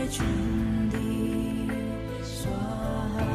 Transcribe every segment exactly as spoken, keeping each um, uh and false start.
Candī Svāhā.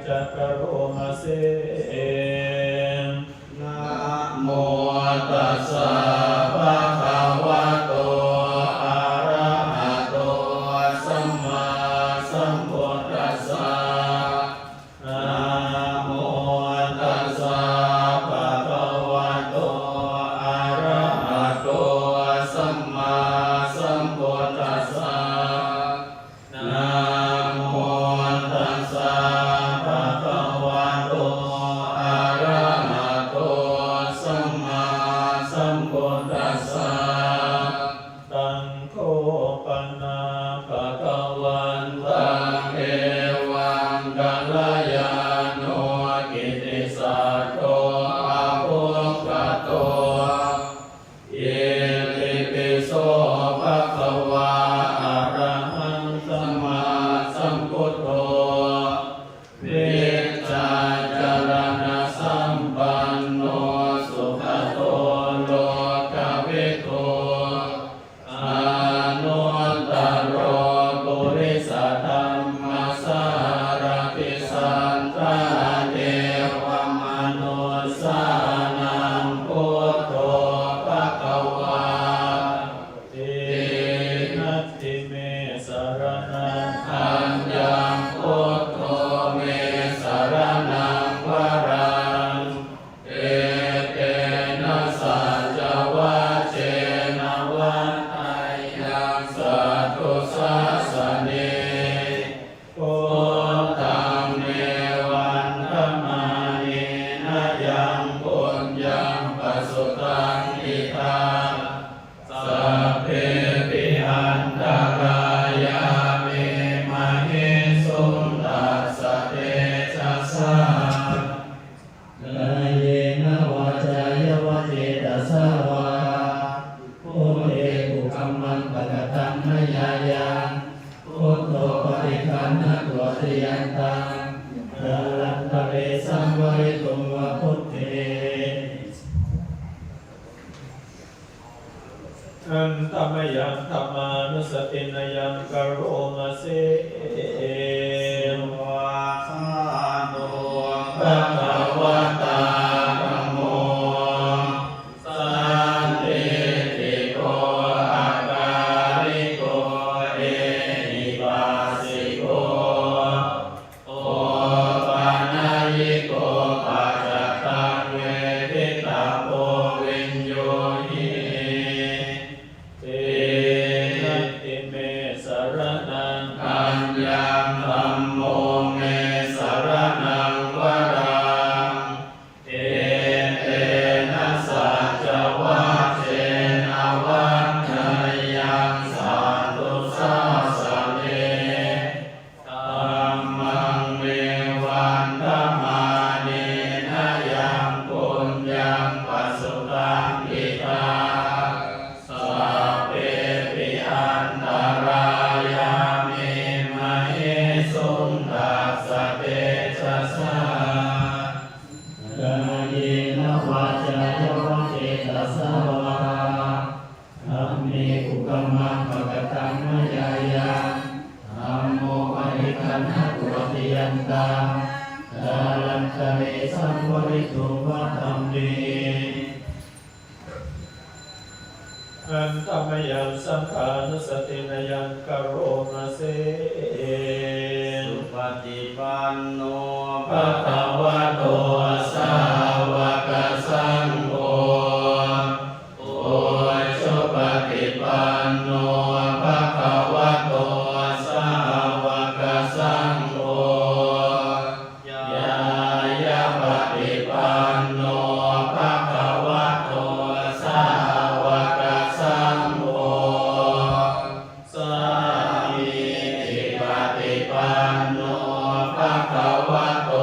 ca karoma se. Namo tassa bhagavato arahato sammāsambuddhassa. Namo tassa bhagavato arahato sammāsambuddhassa. Namo tassa bhagavato arahato sammāsambuddhassa. Taṃ kho pana bhagavantaṃ evaṃ kalyāṇo kittisatto abbhuggato. Itipi so bhagavā arahaṃ sammāsambuddho vijjācaraṇasampanno sugato lokavidū anuttaro purisadammasārathi satthā devamanussānaṃ buddho bhagavā ti. Natthi me saraṇaṃ aññaṃ, buddho me saraṇaṃ varaṃ. Etena saccavajjena vaḍḍheyyaṃ satthu sāsane. Buddhaṃ me vandamānena yaṃ puññaṃ pasutaṃ idha, sabbepi antarāyā me māhesuṃ tassa tejasā. Kāyena vācāya va cetasā vā, buddhe kukammaṃ pakataṃ mayā yaṃ, buddho paṭiggaṇhatu accayantaṃ, kālantare saṃvarituṃ va buddhe. Handa mayaṃ dhammānussatinayaṃ karoma se. Svākkhāto bhagavatā dhammo, sandiṭṭhiko akāliko ehipassiko, opanayiko paccattaṃ veditabbo viññūhīti. Natthi me saraṇaṃ aññaṃ, dhammo me saraṇaṃ varaṃ. Etena saccavajjena vaḍḍheyyaṃ satthu sāsane. Dhammaṃ me vandamānena yaṃ puññaṃ pasutaṃ idha, sabbepi antarāyā me māhesuṃ tassa tejasā. Kāyena vācāya va cetasā vā, dhamme kukammaṃ pakataṃ mayā yaṃ, dhammo paṭiggaṇhatu accayantaṃ, kālantare saṃvarituṃ va dhamme. Handa mayaṃ saṅghānussatinayaṃ karoma se. Supaṭipanno bhagavato sāvakasaṅgho, ujupaṭipanno bhagavato sāvakasaṅgho, ñāyapaṭipanno bhagavato sāvakasaṅgho, sāmīcipaṭipanno bhagavato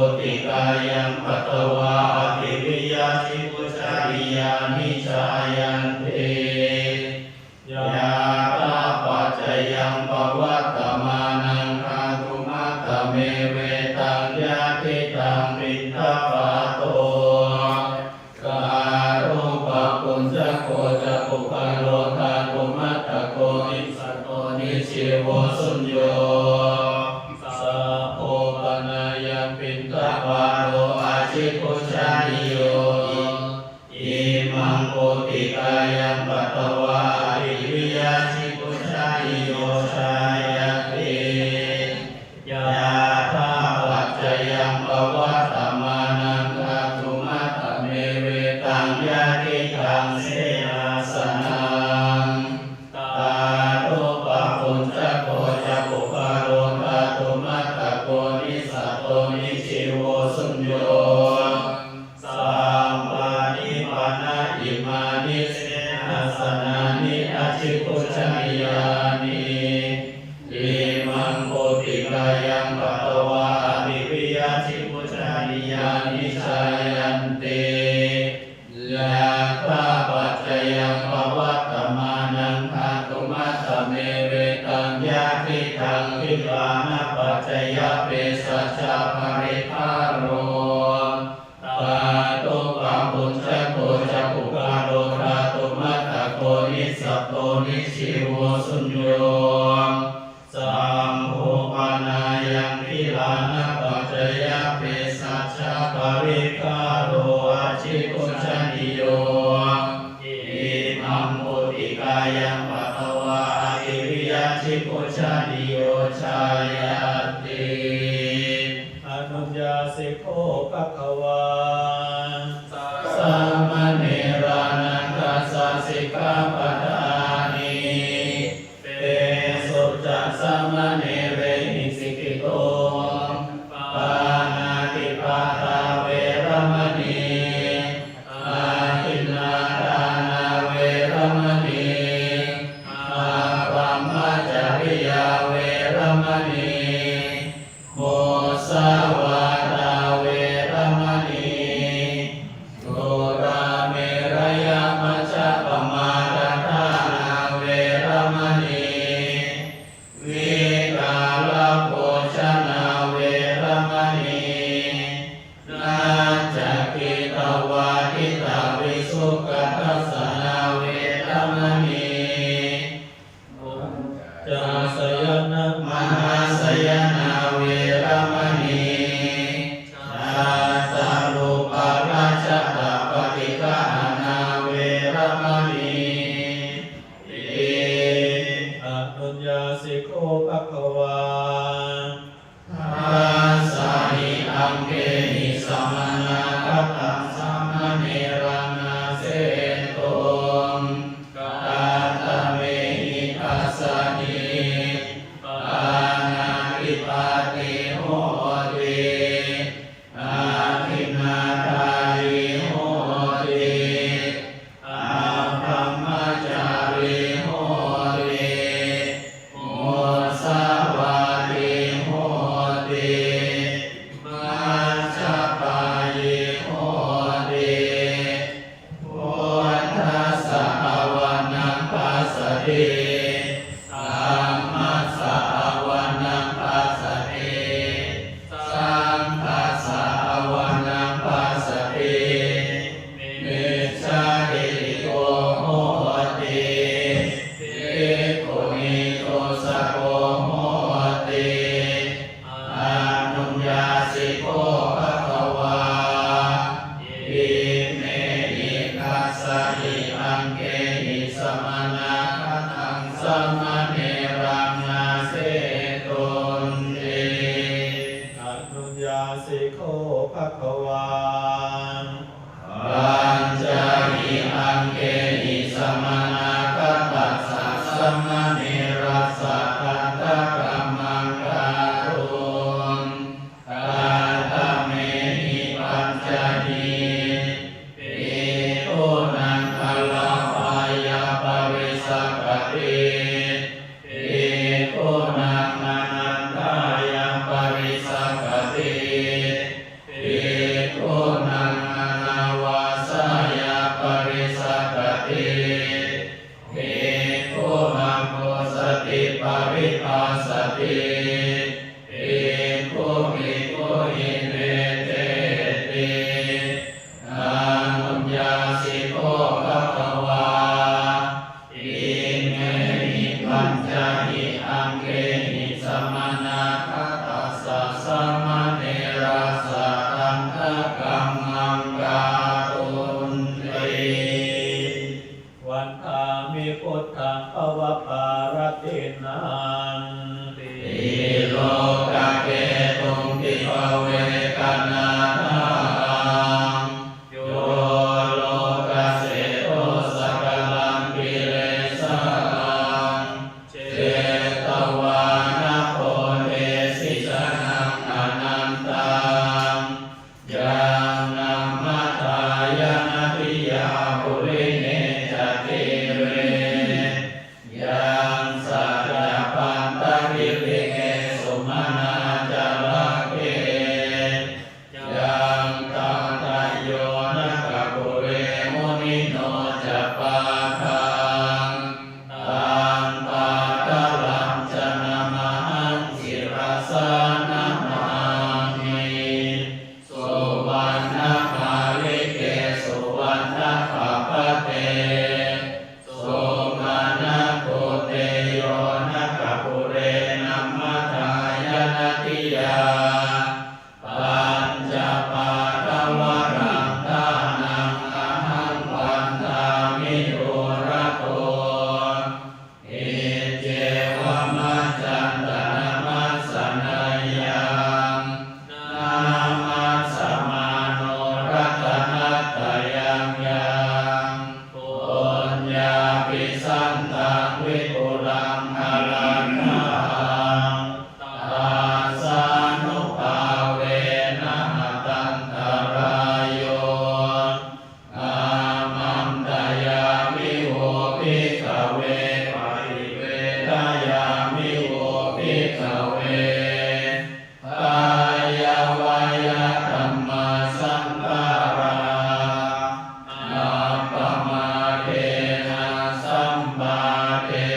Koṭikāyaṃ patvā ativiyā jigucchanīyāni jāyanti. Yathāpaccayaṃ pavattamānaṃ dhātumattamevetaṃ. Yadidaṃ piṇḍapāto gārūpabhuñjako ca puggalo dhātumattako nissatto nijjīvo suñño. Sabbo pāṇāyaṃ piṇḍapāto ajigucchanīyo. Imaṃ koṭikāyaṃ patvā ativiyā jigucchanīyo jāyanti. Yathāpaccayaṃ pavattamānaṃ dhātumattamevetaṃ. Yadidaṃ senāsanaṃ gārūpabhuñjako ca puggalo dhātumattako nissatto nijjīvo suñño. Sabbāni pana imāni senāsanāni ajigucchanīyāni. Imaṃ koṭikāyaṃ patvā ativiyā jigucchanīyāni jāyanti. Yathāpaccayaṃ pavattamānaṃ dhātumattamevetaṃ. Yadidaṃ gilānapaccayabhesajjaparikkhāro dhātupabhuñjako ca puggalo dhātumattako nissatto nijjīvo suñño. Sabbo pāṇāyaṃ gilānapaccayabhesajjaparikkhāro ajigucchanīyo. Imaṃ koṭikāyaṃ patvā ativiyā jigucchanīyo jāyanti. Anuññāsi kho bhagavā sāmaṇerānaṃ dasa sikkhāpadāni. Tesu ca sāmaṇerehi sikkhito pāṇātipātā veramaṇī, adinnādānā veramaṇī, abrahmacariyā veramaṇī, musāvādā veramaṇī, surāmerayamajjapamādaṭṭhānā veramaṇī, vikālabhojanā veramaṇī, naccagītavāditavisuddhadassanā veramaṇī, uccāsayanamahāsayanā veramaṇī, chattārupaghātāpaṭiggahaṇā veramaṇī. Iti. Anuññāsi kho bhagavā dasahi aṅgehi samannāgatam sāmaṇeraṃ nāsetuṃ. Katamehi dasahi? Pāṇātipātī hoti, adinnādārī hoti, abrahmacarī hoti, musāvādī hoti, majjapāyī hoti, buddhassa avanaṃ passati, dhammassa avanaṃ passati, saṅghassa avanaṃ passati, micchādiṭṭhiko hoti, bhikkhunīdusako hoti. Anuññāsi kho bhagavā imehi dasahi aṅgehi samannāgataṃ sāmaṇeraṃ nāsetunti. Anuññāsi kho bhagavā pañcahi aṅgehi samannāgatassa sāmaṇerassa daṭṭhakammaṃ kātuṃ. Katamehi pañcahi? Bhikkhūnaṃ ālāpāya parisakkhati, bhikkhūnaṃ ānandāya parisakkhati, Bhikkhūnamanavajjāya parisajjati. Bhikkhu apusati paribhāsati. Bhikkhu bhikkhuhi veceti. Anuññāsi kho bhagavā imehi pañcahi aṅgehi samannāgatassa samaṇerassa kaṭṭhakaṃ aṅgātuñci. Vandāmi buddhaṃ bhavapāratinanti. Tilokaketuṃ bhikkhave ganānahaṃ. Yo lokassāto sakalaṃ kilesaṃ chetvāna bodhesi janaṃ anantaṃ, yaṃ nammadāya natthiyā purime ca tīre, yaṃ saccapatagirigesu manācalake, yaṃ tattha yonakapure munino ca pādaṃ, taṃ pādaṃ ca namahaṃ sirasā namāmi. Suvaṇṇamālike suvaṇṇappabhate, suvaṇṇakkute yonakapure nammadāya natthiyā, pañcapaddavaraṃ dānaṃ ahaṃ vandāmi dūrato. Iccevam majjhattha namassānayaṃ, namassamāno ratanattayaṃ yaṃ, puññābhisandaṃ vipulaṃ alatthaṃ, tassānubhāvena hatantarāyo. Āmantayāmi vo bhikkhave, paṭivedayāmi vo bhikkhave, kāyavayadhammasaṅkhārā, appamādena sampādetattha.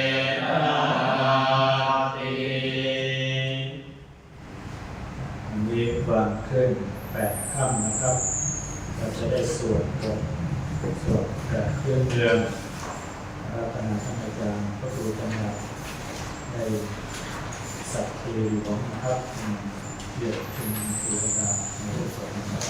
วันนี้วันขึ้นแปดค่ำนะครับ เราจะได้สวดบทสวดแบบพื้นเมืองอาราธนาท่านอาจารย์พระครูจันทร์ในสัตว์เทวีของนะครับ เรียกคุณครูอาจารย์มาร่วมสวดนะครับ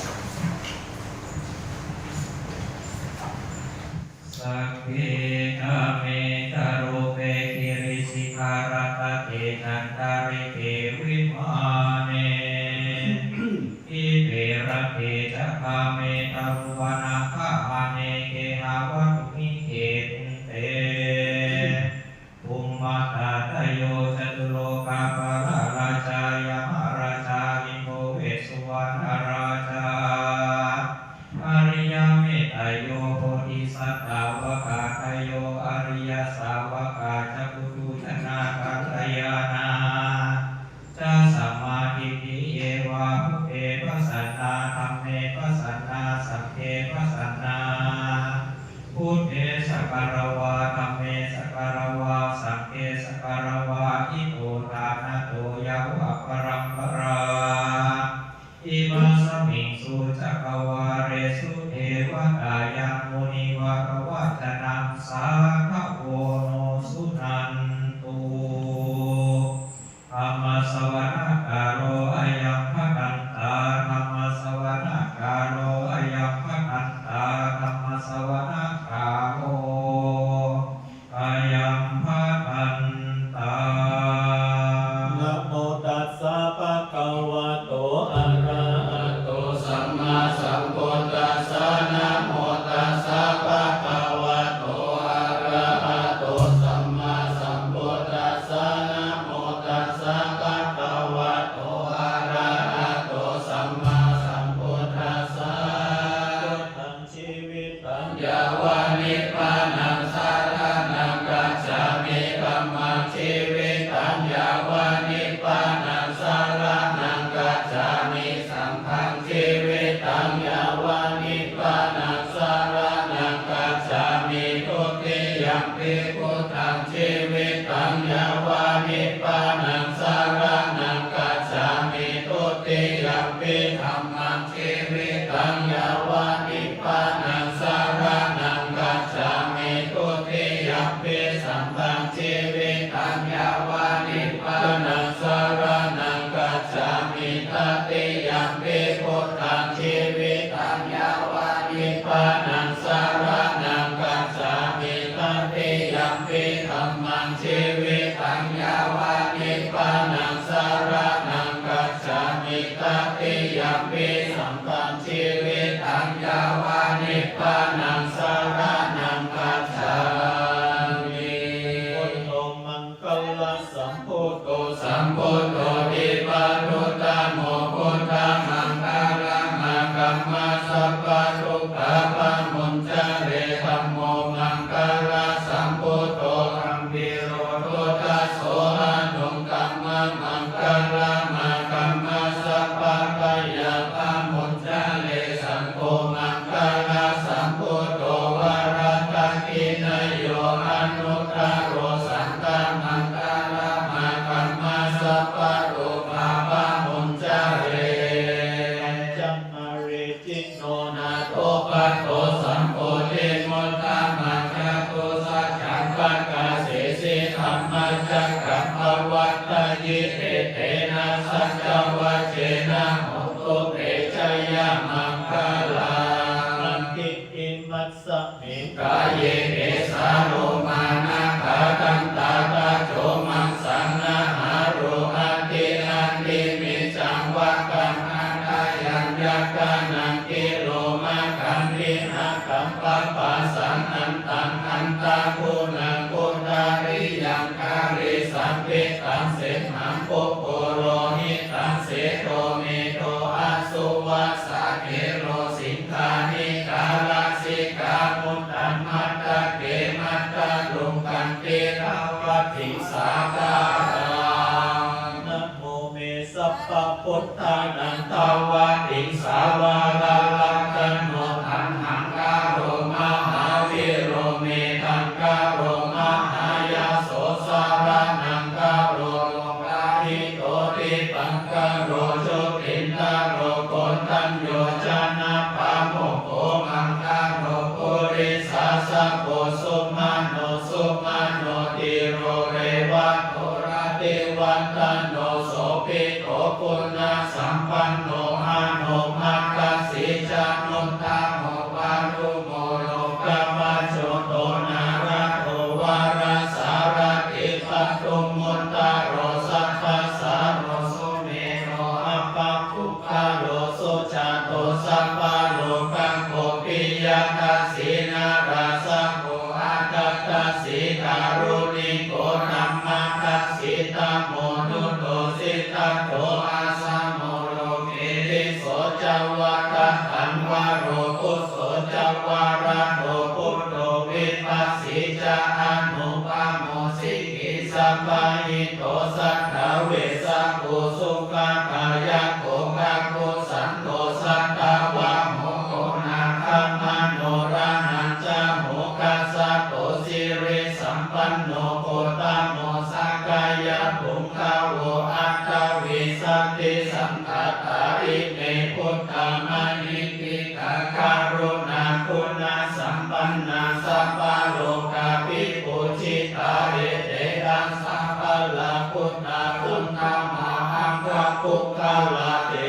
Sagge kāme ca rūpe girisikharataṭe cantalikkhe vimāne, dīpe raṭṭhe ca gāme taruvanagahane gehavatthumhi khette, bhummantarayo catulokapālā rājā yamarājā indovesuvanarājā ariyamettā bodhisattāvakādayo ariyasāvakā ca puthujjanakalyāṇā ca sammādiṭṭhi ye vā buddhe pasannā dhamme pasannā saṅghe pasannā. Buddhe sagāravā dhamme sagāravā saṅghe sagāravā ito ṭhānato yāva paramparā imasmiṃ su cakkavāḷesu devatā yaṃ munivaravacanaṃ sādhavo no suṇantu. Dhammassavanakālo ayam bhadantā. Dhammassavanakālo ayam bhadantā. Dhammassavanakālo ayam bhadantā. Namo tassa bhagavato arahato sammāsambuddhassa. Namo tassa bhagavato arahato dhammaṃ jīvitaṃ yāva nibbānaṃ saraṇaṃ gacchāmi. Dutiyampi saṅghaṃ jīvitaṃ yāva nibbānaṃ saraṇaṃ gacchāmi. Tatiyampi buddhaṃ jīvitaṃ yāva nibbānaṃ saraṇaṃ gacchāmi. Tatiyampi dhammaṃ jīvitaṃ yāva nibbānaṃ saraṇaṃ gacchāmi. Tatiyampi saṅghaṃ jīvitaṃ yāva nibbānaṃ saraṇaṃ gacchāmi. Buddho maṅgalasambhūto sambuddho dīpaduttamo buddhamaṅgalamakamma sabbadukkhā pamuñcare. Dhammo maṅgalasambhūto gambhīro duddaso anuttamaṃ maṅgalamakamma sabbabhayā pamuñcare. Saṅgho maṅgalasambhūto varadakkhiṇeyyo anuttaro saṅghamaṅgalamakamma sabbarogā pamuñcare. Pañcamāreci no nātho patto sambodhimuttamaṃ, catusaccān pakāsesi dhammacakkaṃ pavattayi. Etena saccavajjena hotu te jayamaṅgalaṃ. Imasmiṃ kāye kesā lomā nakhā dantā taco maṃsaṃ nahārū aṭṭhī aṭṭhimiñjaṃ vakkaṃ hadayaṃ yakkhānaṃ kilomakaṃ pihakaṃ papphāsaṃ antaṃ antaguṇaṃ udariyaṃ karīsaṃ pittaṃ semhaṃ pubbu lohitaṃ sedo medo asuvasā khelo siṅghāṇikā lasikā muttaṃ matthake matthaluṅgaṃ piṭṭhibhāsikaṃ. Namo me sabbabuddhānaṃ dvattiṃsāvāralakkhaṇo taṇhaṅkaro mahāvīro medhaṅkaro mahāyaso saraṇaṅkaro lokahito dīpaṅkaro jotindharo koṇḍañño janapāmokkho maṅgalo purisāsabho sumano sumano dhīro revato rativaḍḍhano sobhi to guṇasampanno anomadassī januttamo varuṇo lokapajjoto nārado varasārathī pātumuttaro sabbasāro sumedho appamāro sujāto sabbalokaggo piyadassī narāsabho atthadassī kāruṇiko dhammadassī tamonudo siddhato āsamo loke disso ca vadattaṃ varo phusso ca varado buddho vipassī ca anupamo sikhī sabbahito satthavessako sukhadāyako kakusandho satthavaho koṇāgamano raṇañca moggasāto siri sampanno gotamo sakyapuṅgavo aṭṭhavīsati saṅkhāṭā ime buddhamahiddhikā karuṇāguṇasampannā sabbalokavibhūjitā ete aṭṭha balaputta uttama aṭṭha puggala te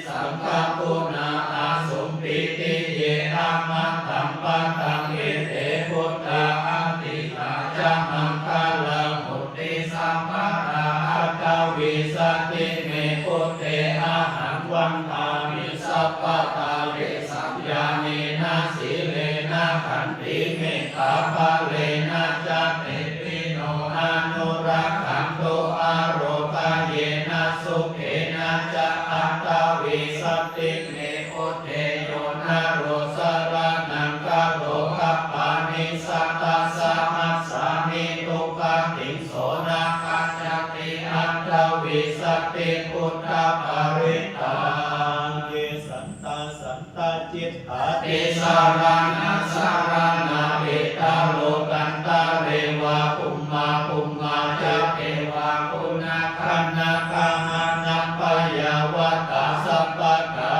saṅghaguṇā āsuṃ pītiye amataṃ padaṃ ete buddhā atītā ca maṅgalā mutti sambhātā aṭṭhavīsati me buddhe ahaṃ vandāmi sabbadā tesaṃ ñāṇena sīlena khanti mettābalena ca te pi no anurakkhantu ārogayena sukhena ca aṭṭhavīsati me buddhe yo naro saraṇaṃ gato kappāni satasahasāni dukkhatiṃ so na gacchati aṭṭhavīsati buddhaparittaṃ. Ye santā san tacittāti saraṇasaraṇā petālokantareva bhummā bhummā ca devā guṇagaṇā gahānapayavatā sabbattha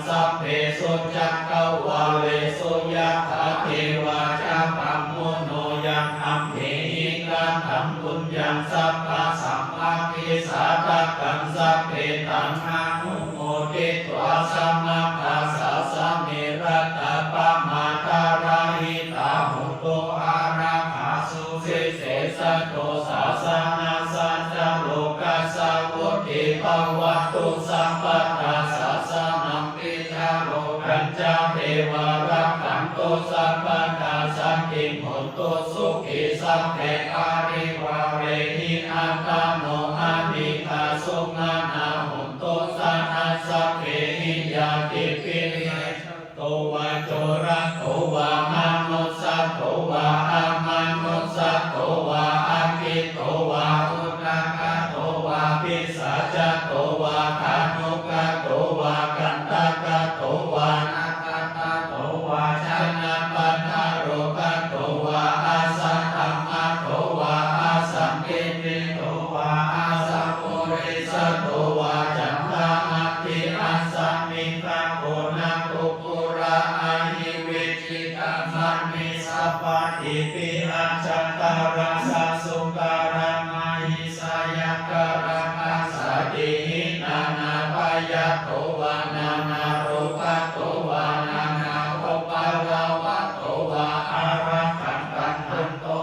sabbesu cakkavāḷesu yathā devā ca brahmuno yaṃ amhehi kataṃ puññaṃ sabbasampattisiddhiyā taṃ anumoditvā samaggā sāsane ratā pamādarahitā hontu ārakkhāsu visesato sāsanassa ca lokassa vuḍḍhī bhavatu sabbadā. Sāsanampi ca lokañca devā rakkhantu sabbadā santiṃ hontu sukhī sabbe parivārehi attāno anīghā sumanā hontu saha sabbehi ñātibhi. Saha to vā corato vā manussato vā amanussato vā aggito vā udakato vā pisācato vā khāṇukato vā kaṇṭakato vā nakkhattato vā janapadarogato vā asaddhammato vā asandiṭṭhito vā asappurisato vā caṇḍahatthi assamigago nakkhu kura ahi vicchikamaṇi sabbadhi pi ajjhattaracchasūkaramahiṃsa yakkharakkhasādīhi nānābhayato vā nānārogato vā nānāupaddavato vā ārakkhaṃ gaṇhantu.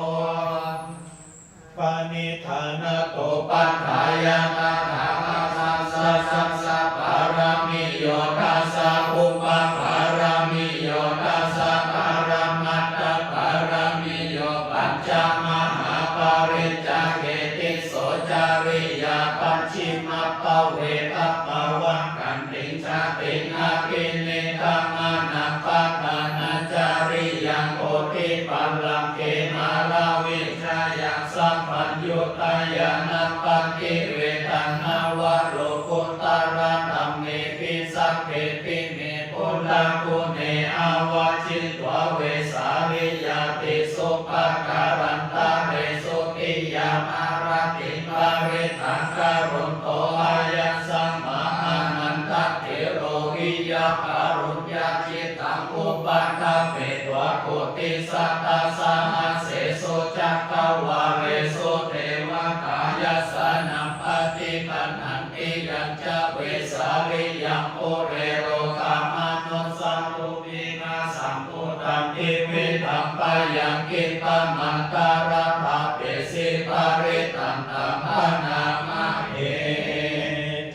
Paṇidhānato paṭṭhāya tathāgatassa dasa pāramiyo dasa upapāramiyo dasa paramattha-pāramiyo pañca mahāpariccāge tisso cariyā pacchimabbhave tappavakkantiṃ jātiṃ abhinikkhamanaṃ padhānacariyaṃ bodhipallaṅke māravijayaṃ sabbaññutañāṇappaṭivedhaṃ navalokuttaradhamme pi sabbepime buddhaguṇe āvajjitvā vesāliyā tīsu pākārantaresu tiyāmarattiṃ parittaṃ karonto āyasmā ānandatthero viya kāruññacittaṃ upaṭṭhapetvā koti satasahassesu cakkavāḷesu devatā yassāṇaṃ paṭiggaṇhanti yañca vesāliyaṃ pure rogāmanussadubbhikkhasambhūtaṃ tividhaṃ bhayaṃ khippam antaradhāpesi parittaṃ taṃ bhaṇāma he.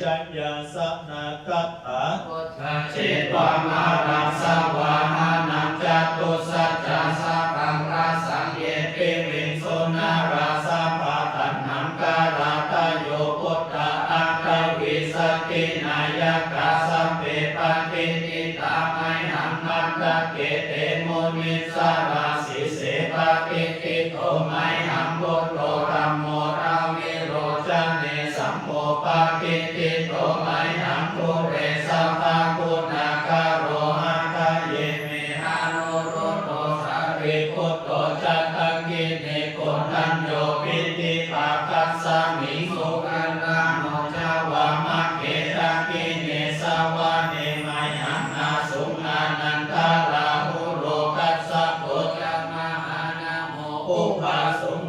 Jayāsanāgatā buddhā jetvā māraṃ savāhanaṃ catusaccāsabhaṃ rasaṃ ye piviṃsu narāsabhā. Taṇhaṅkarādayo buddhā aṭṭhavīsati nāyakā sabbe patiṭṭhitā mayhaṃ matthake te munissarā. Sīse patiṭṭhito mayhaṃ buddho dhammo dvilocane saṅgho patiṭṭhito mayhaṃ ure sabbaguṇākaro. Hadaye me anuruddho sāriputto ca dakkhiṇe koṇḍañño piṭṭhibhāgasmiṃ moggallāno ca vāmake. Dakkhiṇe savane mayhaṃ āsuṃ ānandarāhulo kassapo ca mahānāmo ubhāsuṃ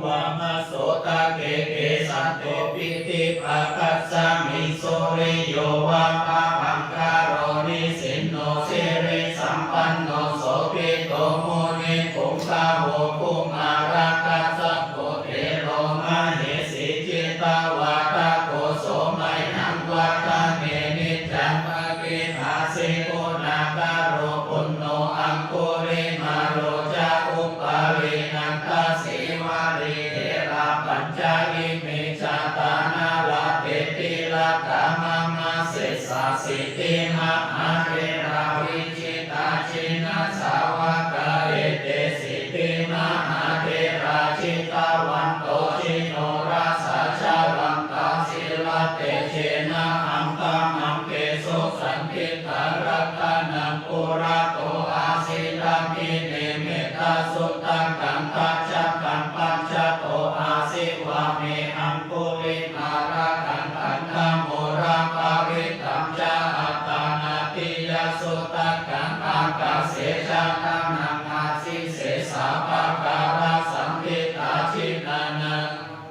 sudakaṃ, ākāse chadanaṃ āsi, sesā pākārasaṇṭhitā. Jinānānā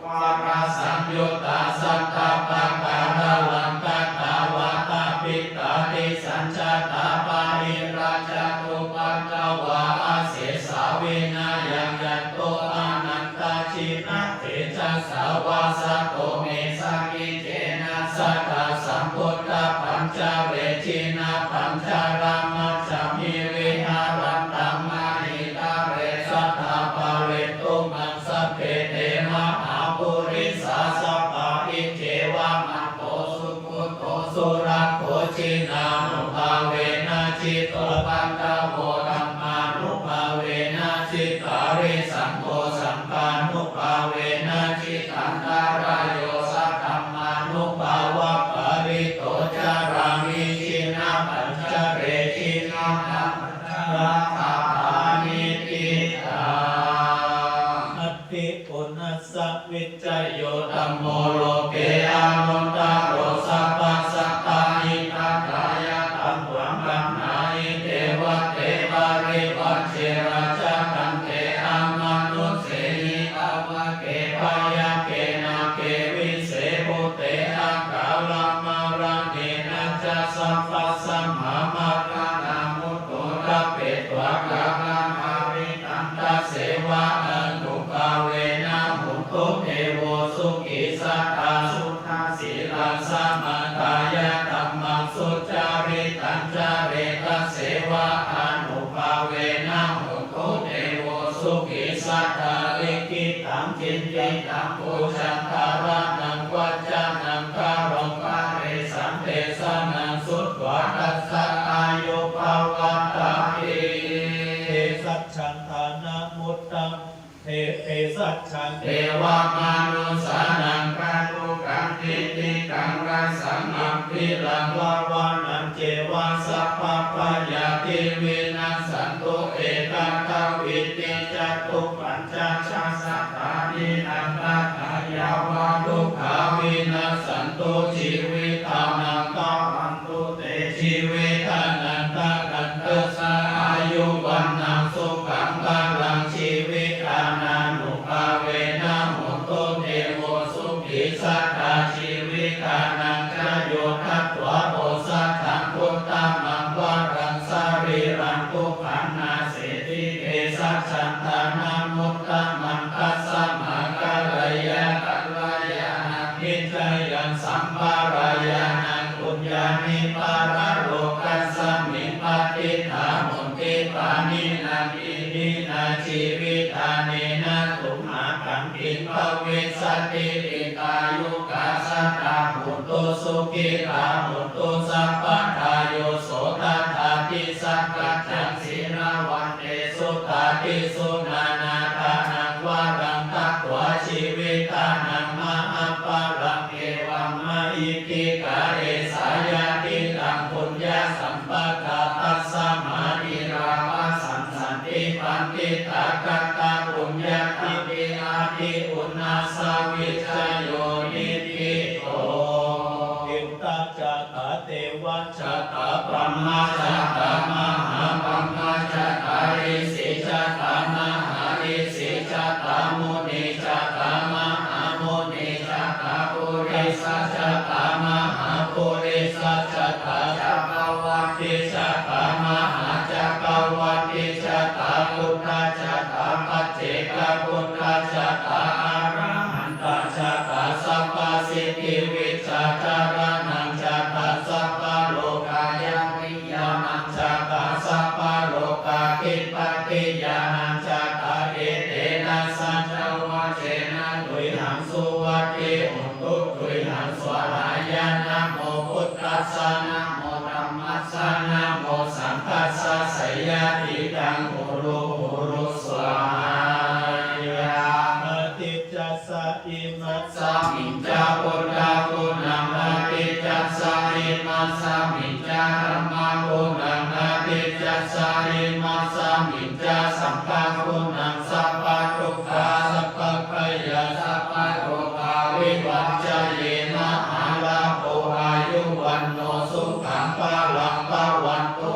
varasaṃyuttā sattappākāralaṅkatā, vātapittādisañjātā bāhirajjhattupaddavā, asesā vinayaṃ yantu anantajinatejasā. Vasato me sakiccena sadā sambuddhapañjare, jinapañjaramajjhamhi viharantaṃ mahītale, sadā pālentu maṃ sabbe te mahāpurisāsabhā. Iccevamanto sugutto surakkho, jinānubhāvena jitupaddavo, dhammānubhāvena jitārisaṅgho, saṅghānubhāvena jitantarāyo, sadhammānubhāvapālito carāmi jinapañjare, jinapañjaratapāṇi. Tiṭṭhaṃ. Natthi punassaviccayo dhammo loke anuttaro, sabbasattahitatthāya taṃ vadaṃ. Na hi devatā parivajje rājadaṇḍe, amanussehi pāvake byagghe nāge vise bhūte akālamaraṇena ca, sabbasmā maraṇā mutto ṭhapetvā kālaṃ kariṃ. Taṃ taseva ānubhāvena hotu devo sukhī sadā. Suddhasīlaṃ samādāya dhammaṃ sucaritaṃ care, taseva ānubhāvena hotu devo sukhī sadā. Likkhitaṃ cintitaṃ pūjaṃ dhāraṇaṃ vācanaṃ kāruṃ, paresaṃ desanaṃ sutvā, tassa āyu pavaḍḍhatīti. Bhesajjatthānamuttamaṃ, bhe- bhesajjaṃ devamanussānaṃ kātukaṃ, pītikaṃ rasaṃ gambhīraṃ, bhaṇānaṃ ceva sabbabhayā, dī vinassantu, ekadā vītijā tupañ- cca sattā hinatthāya, yāva dukkhā vinassantu jīvitanaṃ, bhavantu te jīvitañātakantāssa, āyu vaṇṇaṃ sukhaṃ balaṃ, jīvitadānubhāvena hotu devo sukhī sadā. Jīvitanañca yo datvā osathaṃ uttamaṃ varaṃ, sarīraṃ pubbaṇā- seti. Bhesajjatthānamuttamaṃ, tasmā kālāya kalyāṇaṃ nijayaṃ, sampādāya naṃ puññāni paralokasmiṃ, patiṭṭhā honti pāṇinā pīṇinā, jīvitadānena tumhākaṃ kiṃ bhavissati. Dīghāyukā sadā hontu, sukhitā hontu sabbadā. Yo so dadāti sakkaccaṃ, sīlavantesu tādisu, nānādānaṃ varaṃ datvā, jīvitadānaṃ mahapphalaṃ, evammahiddhikā esā yadidaṃ puññasampadā. Tasmā dhīrā bhāshantanti paṇḍitā, kataṃ puññaṃ iti. Atthi uṇhassa viccayo niṭṭhito. Divyā jatā devā jatā, brahmā jatā mahābrahmā jatā, isī jatā mahāisī jatā, munī jatā mahāmunī jatā, purisa jatā mahāpurisa jatā, cakkavatti jatā mahācakkavatti jatā, buddha jatā paccekabuddha jatā, arahanta jatā sabbasiddhi vijjācaraṇaṃ jatā, sabbalokā ñāti ñāṇaṃ jatā, sabbalokādhipati ñāṇaṃ jatā, etena saccavajjena tuyhaṃ suvatthi hotu. Tuyhaṃ svādhāya. Namo buddhassa, namo dhammassa, namo saṅghassa, seyyathīdaṃ hulu hulu svāhāya. Paṭicca sā imasmiñca buddhaguṇaṃ, paṭicca sā imasmiñca dhammaguṇaṃ, paṭicca sā imasmiñca saṅghaguṇaṃ, sabbadukkhā sabbabhayā sabbarogā vivañjaye, mahālābho āyu vaṇṇo sukhaṃ balaṃ bhavantu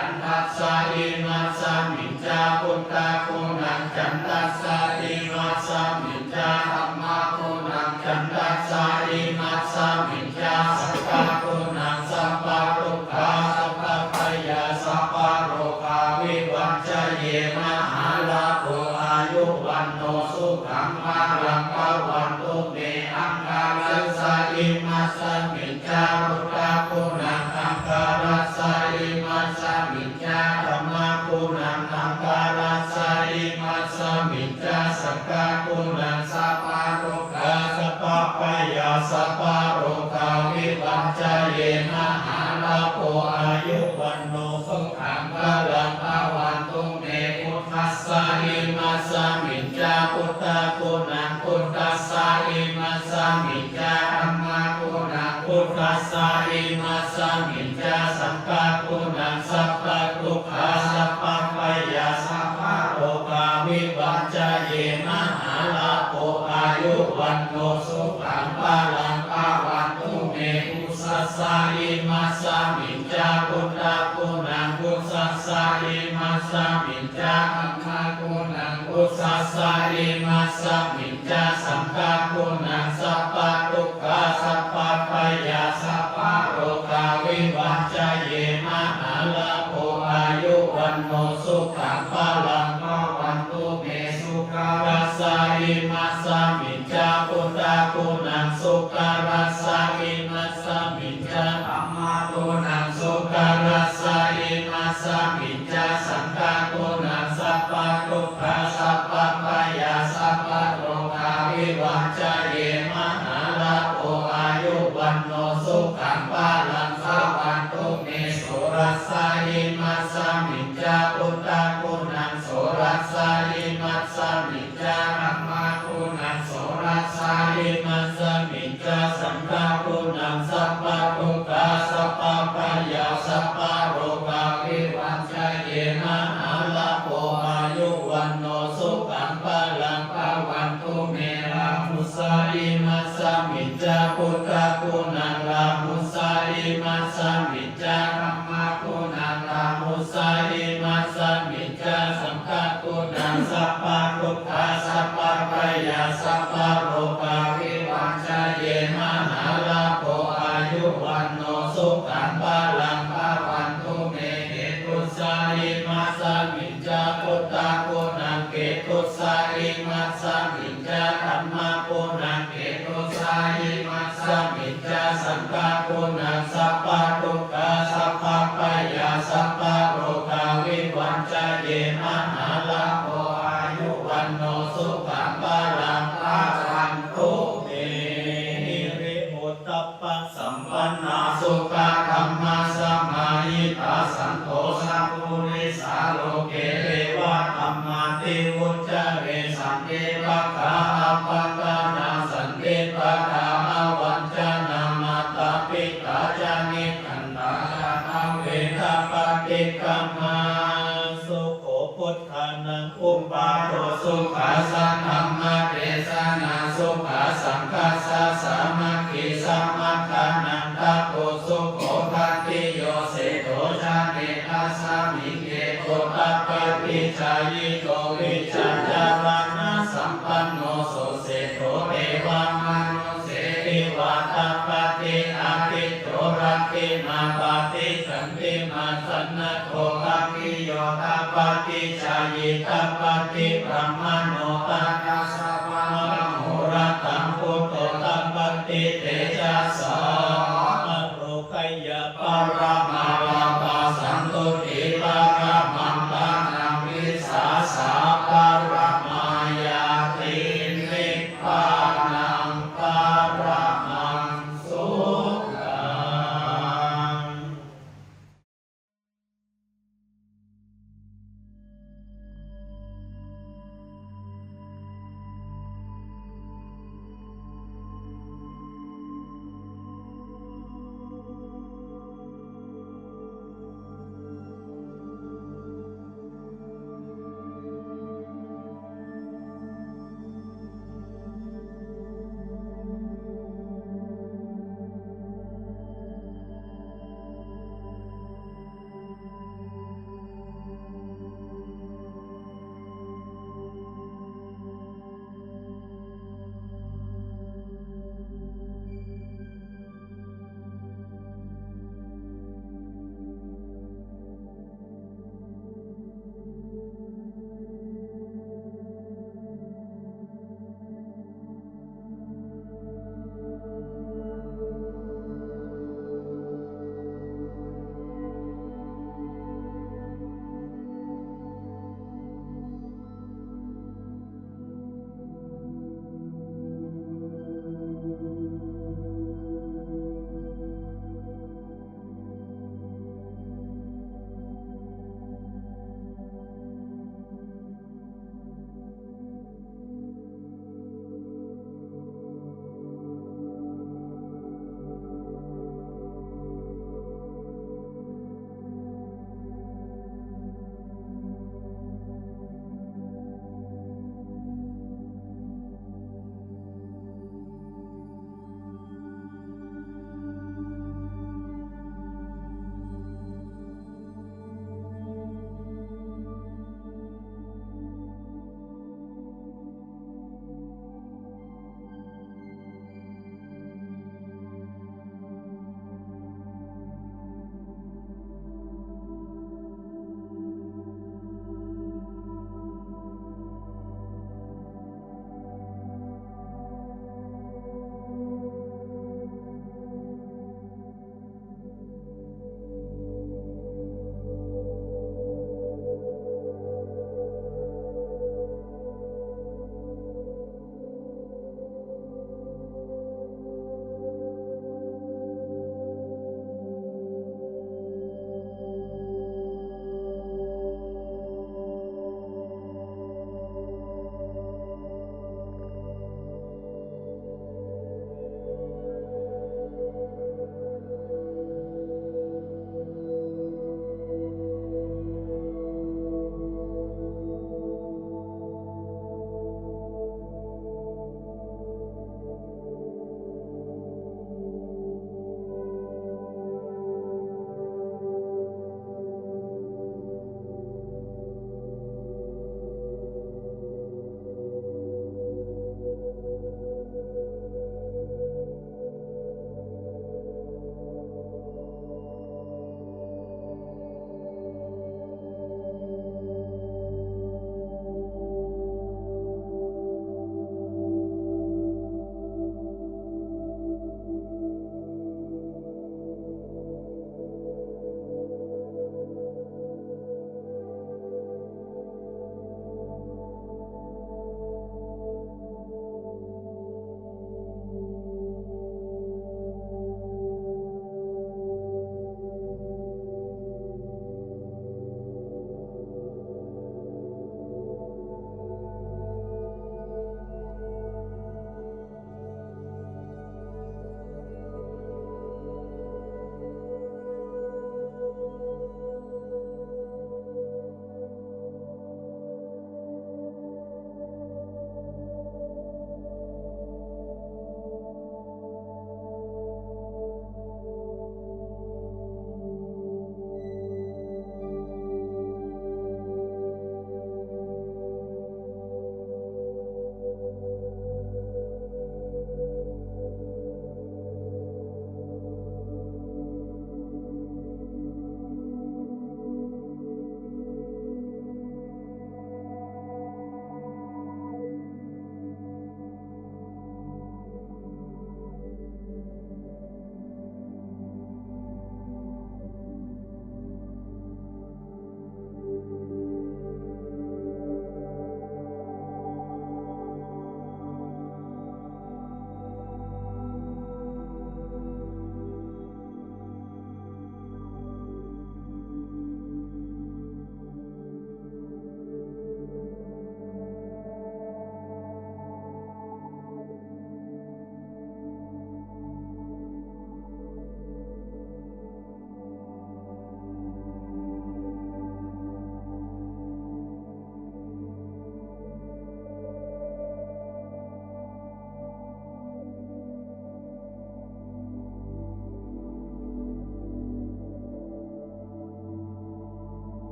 Chandassa imasmiñca buddhaguṇaṃ, chandassa imasmiñca dhammaguṇaṃ, chandassa imasmiñca saṅghaguṇaṃ, sabbadukkhā sabbabhayā sabbarogā vivañjaye, mahālābho āyu vaṇṇo sukhaṃ balaṃ bhavantu me. Aṅgarasa imasmiñca buddhaguṇaṃ, aṅgarasa imasmiñca dhammaguṇaṃ, aṅgarasa imasmiñca saṅghaguṇaṃ, sabbarogā sabbabhayā sabbarogā vivañjaye, mahālābho āyu vaṇṇo sukhaṃ balaṃ bhavantu me. Buddhassa imasmiñca buddhaguṇaṃ, buddhassa imasmiñca dhammaguṇaṃ, buddhassa imasmiñca saṅghaguṇaṃ, sabbadukkhā sabbabhayā sabbarogā vivañjaye, mahālābho āyu vaṇṇo sukhaṃ balaṃ bhavantu me. Pūjassa imasmiñca buddhaguṇaṃ, pūjassa imasmiñca dhammaguṇaṃ, pūjassa imasmiñca saṅghaguṇaṃ, sabbadukkhā sabbabhayā sabbarogā vivañjaye, mahālābho āyu vaṇṇo sukhaṃ balaṃ bhavantu me. Sukarassa imasmiñca buddhaguṇaṃ, sukarassa imasmiñca dhammaguṇaṃ, sukarassa imasmiñca saṅghaguṇaṃ, sabbadukkhā sabbabhayā sabbarogā vivañjaye, mahālābho āyu vaṇṇo sukhaṃ balaṃ bhavantu me. Sorassa imasmiñca buddhaguṇaṃ, sorassa imasmiñca dhammaguṇaṃ, sorassa imasmiñca saṅghaguṇaṃ, sabbadukkhā sabbabhayā sabbarogā vivañjaye, mahālābho āyu vaṇṇo sukhaṃ balaṃ bhavantu me. Rāhussa imasmiñca buddhaguṇaṃ, rāhussa imasmiñca dhammaguṇaṃ, rāhussa imasmiñca saṅghaguṇaṃ, sabbadukkhā sabbabhayā sabbarogā vivañjaye, mahālābho āyu vaṇṇo sukhaṃ balaṃ bhavantu me. Ketussa imasmiñca buddhaguṇaṃ, ketussa imasmiñca dhammaguṇaṃ, ketussa imasmiñca saṅghaguṇaṃ, sabbadukkhā sabbabhayā sabbarogā vivañjaye, mahālābho āyu vaṇṇo sukhaṃ balaṃ bhavantu me. Hiriottappasampannā sukkadhammasamāhitā, santo sappurisā loke devadhammāti vuccare. Santi pakkhā appatanā, santi pādā avañcanā, mātā pitā ca nikkhantā, jātaveda paṭikkama. Sukho buddhānaṃ uppādo, sukhā saddhammadesanā, sukhā saṅghassa sāmaggī, samaggānaṃ tapo sukho. Khattiyo seṭṭho jāne asmiṃ keto, tappāti jhāyito vijjācaraṇasampanno. So seṭṭho devamanu sseva, tappāti ādicco dakkhiṇā, paṭiggaṇḍimā janak kho aggiyo, tappāti jhāyī, tappāti brāhmaṇo, tattha sabbamahorattaṃ buddho, tappāti tejasā. Ārogyaparamatthā, santuṭṭhiparamattā, visāsā paramayāti, nibbānaṃ paramaṃ sukhaṃ.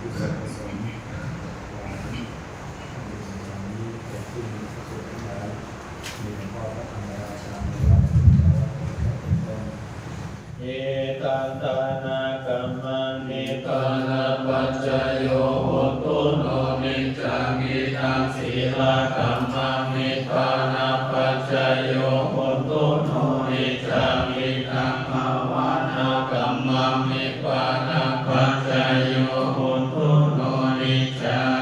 กุศลกุศล วันนี้เกิดขึ้นมีพระสงฆ์ทั้งหลาย มีหลวงพ่อพระธรรมราชา มีวัดพระเจ้าวัดเป็นต้น Etaṃ dānakammaṃ nibbānapaccayo hotu no niccaṃ. Idaṃ sīlakammaṃ nibbānapaccayo hotu no niccaṃ. Idaṃ bhāvanākammaṃ nibbānapaccayo hotu no niccaṃ.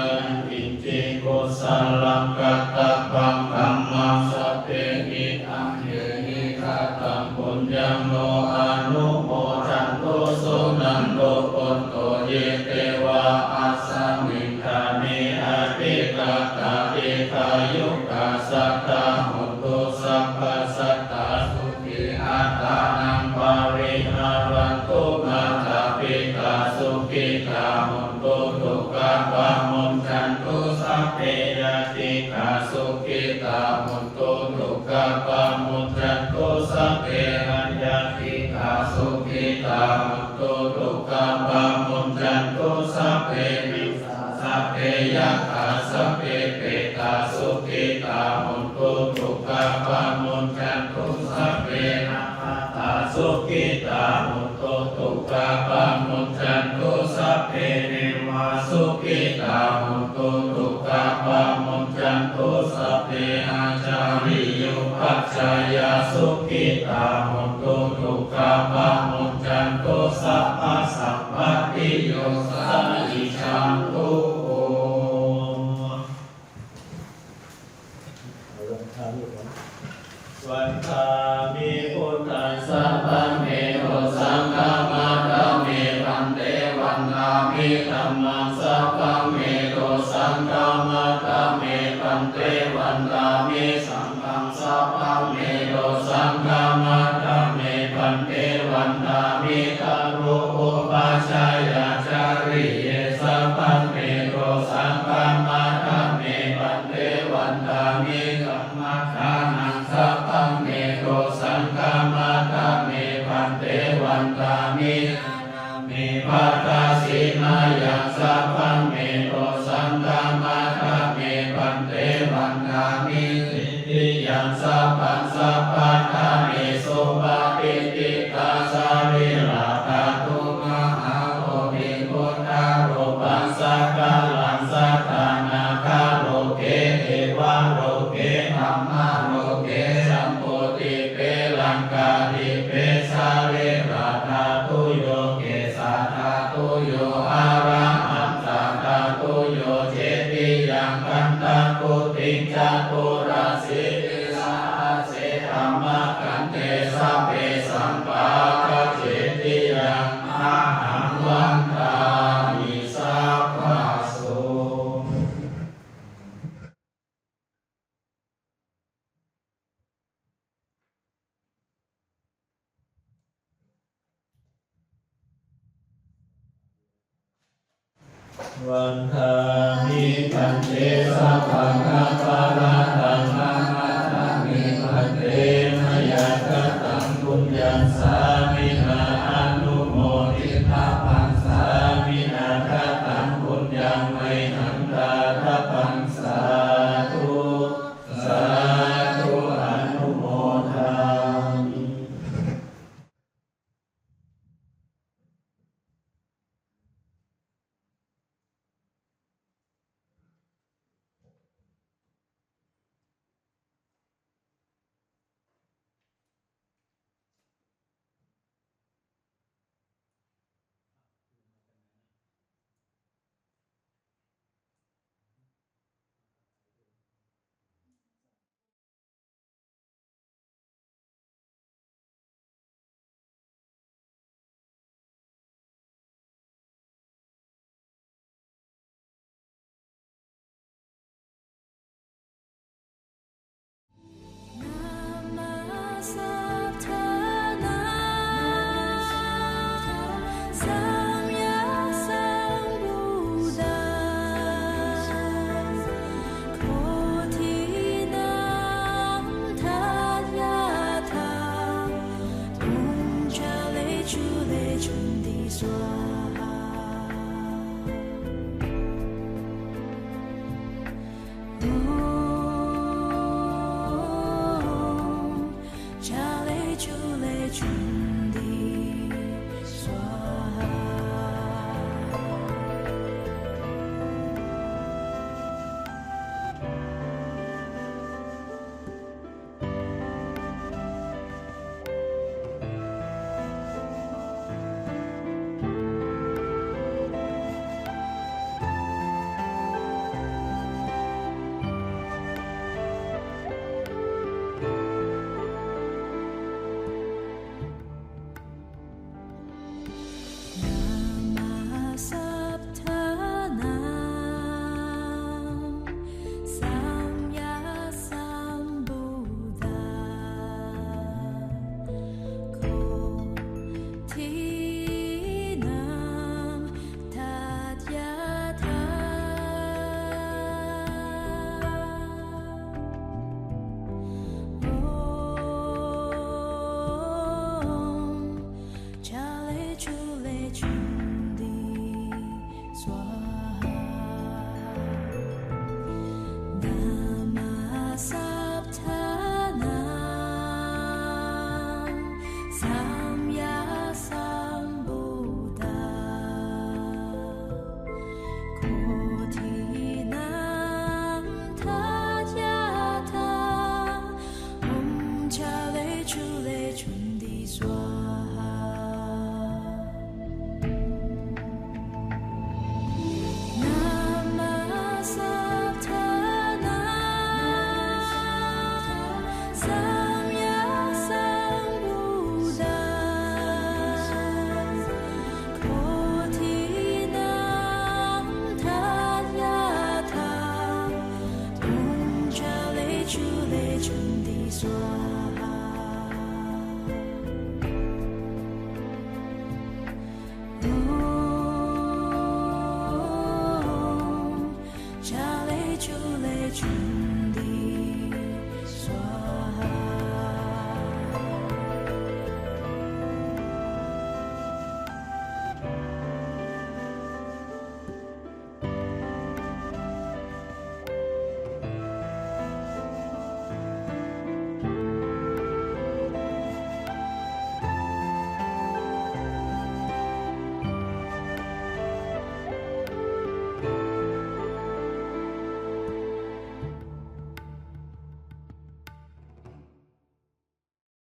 Yaṅkiñci kusalaṃ kattabbaṃ dhammaṃ sabbehi dhamme hi kataṃ puññaṃ no anumodantu suṇantu bhonto ye devā asmiṃ ṭhāne adhigatā dīghāyukā sadā hontu sabbasatā sukhī attānaṃ pariharantu. Mātā pitā sukhitā hontu dukkhā pamuñcantu. Sabbe ñātikā sukhitā hontu dukkhā pamuñcantu. Sabbe aññātikā sukhitā hontu dukkhā pamuñcantu. Sabbe pisā sabbe yakkhā sabbe petā sukhitā hontu dukkhā pamuñcantu. Sabbe nakkhattā sukhitā hontu dukkhā pamuñcantu. Sabbe devā sukhitā hontu dukkhā pamuñcantu. Sabbe ācariyupajjhāyā sukhitā hontu dukkhā pamuñcantu. Sabbasampattiyo saijjantu. Vandāmi buddhaṃ sabbaṃ me dosaṃ khamatha me bhante. Vandāmi dhammaṃ sabbaṃ me dosaṃ khamatha me bhante. Vandāmi saṅghaṃ sabbaṃ me dosaṃ khamatha me bhante. Vandāmi guru upajjhāyācariye sabbaṃ me dosaṃ khamatha me bhante. Vandāmi kammaṭṭhānaṃ sabbaṃ me dosaṃ khamatha me bhante. Vandāmi me bhaddasīnayaṃ sabbaṃ me dosaṃ khamatha me bhante. Vandāmi cittiyaṃ sabbaṃ sabbaṭṭhānesu patiṭṭhitā sarīradhātu mahābodhiṃ buddharūpaṃ sakalaṃ sadā nāgaloke devaloke brahmaloke jambudīpe laṅkādīpe sarīradhātuyo kesā dhātuyo arahantādhātuyo cetiyaṃ gandhakuṭiṃ caturāsītisahassamāgande sabbesampāgacetiyaṃ ahaṃ vandāmi sabbaso. Vandāmi bhante sabbaṃ aparādhaṃ khamatha me bhante, mayā kataṃ puññaṃ sāminā anumoditabbaṃ, sāminā kataṃ puññaṃ mayhaṃ dātabbaṃ. Sādhu, sādhu, anumodāmi.